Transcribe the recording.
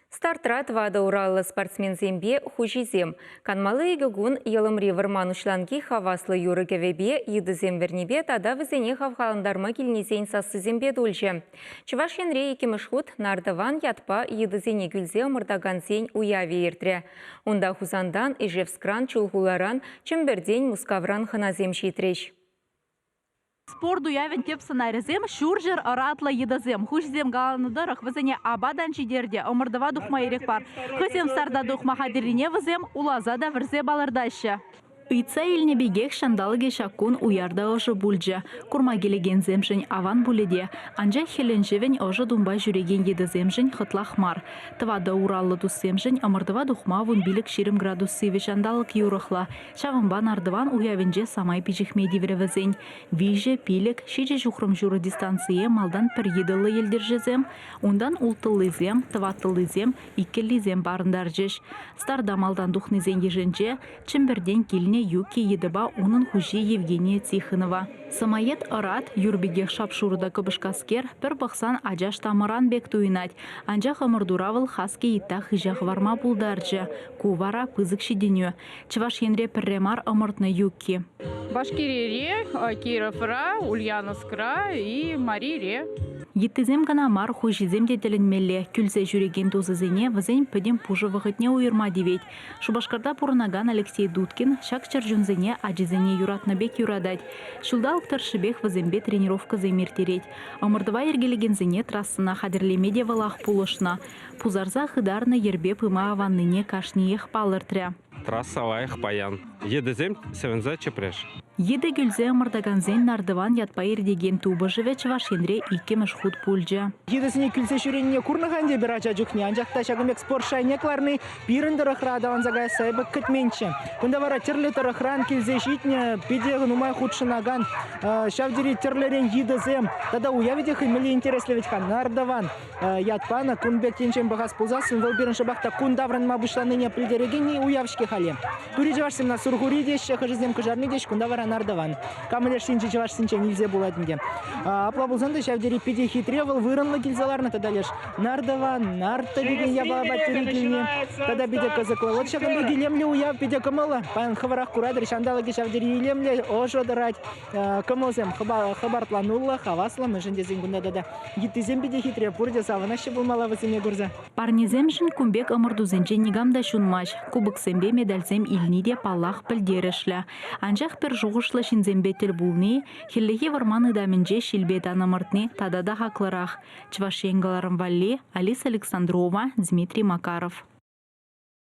Стартра тӑватӑ ураллӑ спортсменсемпе хуҫисем. Канмалли икӗ кун Йӑлӑмри вӑрман уҫланки хаваслӑ юрӑ-кӗвӗпе, йытӑсем вӗрнипе тата вӗсене хавхалантарма килнисен сассисемпе тулчӗ. Чӑваш Енре иккӗмӗш хут Нартӑван ятпа йытӑсене кӳлсе ӑмӑртакансен уявӗ иртрӗ. Унта Хусантан, Ижевскран, Чулхуларан, Чӗмпӗртен, Мускавран хӑнасем ҫитрӗҫ. Спорт уявӗн тӗп сӑнарӗсем ҫурҫӗр ӑратлӑ йытӑсем. Хуҫисем каланӑ тӑрӑх, вӗсене апат ан ҫитер те ӑмӑртӑва тухма ирӗк пар. Хӑйсем старта тухма хатӗррине вӗсем уласа та вӗрсе палӑртаҫҫӗ. Ыйтса илнӗ пекех ҫанталӑкӗ ҫак кун уяр та ӑшӑ пулчӗ. Курма килекенсемшӗн аван пулӗ те, анчах хӗлӗн-ҫӑвӗн ӑшӑ тумпа ҫӳрекен йытӑсемшӗн хӑтлах мар. Тӑватӑ ураллӑ туссемшӗн ӑмӑртӑва тухма 15-20 градус сивӗ ҫанталӑк юрӑхлӑ. Ҫавӑнпа Нартӑван уявӗнче самай пиҫӗхме тиврӗ вӗсен. Виҫӗ, пилӗк, ҫичӗ ҫухрӑм ҫурӑ дистанцие малтан пӗр йытӑллӑ йӗлтӗрҫӗсем, унтан улттӑллисем, тӑваттӑллисем, иккӗллисем парӑнтарчӗҫ. Старта малтан тухнисен йышӗнче Чӗмпӗртен килнӗ Юки йытӑпа унӑн хуҫи Евгения Тихонова. Самоед ӑрат, юр пекех шап-шурӑ та кӑпӑшкаскер, пӗр пӑхсан ачаш тамӑран пек туйӑнать. Анчах ӑмӑртура вӑл хаски йытта хыҫа хӑварма пултарчӗ. Ку вара пысӑк ҫитӗнӳ. Чӑваш Енре пӗрре мар ӑмӑртнӑ Юкки. Башкирире, Кировра, Ульяновскра и Марире. Йыттисем кӑна мар, хуҫисем те тӗлӗнмелле. Кӳлсе ҫӳрекен тусӗсене вӗсен пӗтӗм пушӑ вӑхӑтне уйӑрма тивет. Шупашкарта пурӑнакан Алексей Дудкин ҫак чӗрчунсене ачисене юратнӑ пек юратать. Ҫулталӑк тӑршшӗпех вӗсемпе тренировкӑсем ирттерет. Ӑмӑртӑва йӗркелекенсене трассӑна хатӗрлеме те вӑлах пулӑшнӑ. Пусарса хытарнӑ йӗрпе пыма аваннине кашниех палӑртрӗ. Трасса лайӑх паян. Йытӑсем сӗвӗнсе чӗпреш. Йытӑ кӳлсе ӑмӑртакансен Нартӑван ятпа иртекен тупӑшӑвӗ Чӑваш Енре иккӗмӗш хут пулчӗ. Йытӑсене кӳлсе ҫӳренине курнӑ-ха ӗнтӗ эпир ача чухне, анчах та ҫакӑн пек спорт шайне кӑларни пирӗн тӑрӑхра аталанса каясса эпӗ кӗтменччӗ. Кунта вара тӗрлӗ тӑрӑхран килсе ҫитнӗ питӗ нумай хутшӑнакан ҫав тери тӗрлӗрен йытӑсем тата уявӗ те хӑй мӗнле интереслӗ вӗт-ха Нартӑван. Ят панӑ. Кун пек енчен пӑхас пулсассӑн вӑл пирӗн шӑпах та кун таврӑнма пуҫланине пӗлтерекен уяв-ҫке халӗ. Тури чӑвашсем на Сурхури теҫҫӗ, хӑшӗсем Кӑшарни теҫ, кунта вара Нартӑван. Кам леш енчи чӑвашсенчен илсе пулать ӗнтӗ. Апла пулсан та ҫав тери питӗ хитре вӑл вырӑнлӑ килсе ларнӑ тата леш Нартӑван, Нарта текен япалапа тӳрӗ килни тата питӗ кӑсӑклӑ. Вот ҫакӑн пек илемлӗ уяв питӗ кӑмӑллӑ. Паян хӑвӑрах куратӑр, ҫанталӑкӗ ҫав тери илемлӗ, ӑшӑ тӑрать. Кӑмӑлсем хӑпартлануллӑ, хаваслӑ, мӗншӗн тесен кунта тата йыттисем питӗ хитре, пурте савӑнаҫҫӗ пулмалла вӗсене курса. Парнесемшӗн кун пек ӑмӑртусенче никам та ҫунмасть. Кубоксемпе медальсем илни те, паллах, пӗлтерӗшлӗ. Анчах пӗр шухӑшлӑ ҫынсемпе тӗл пулни, хӗллехи вӑрман ытамӗнче ҫилпе тан ӑмӑртни тата та хаклӑрах. Чӑваш Ен кӑларӑм валли Алиса Александрова, Дмитрий Макаров.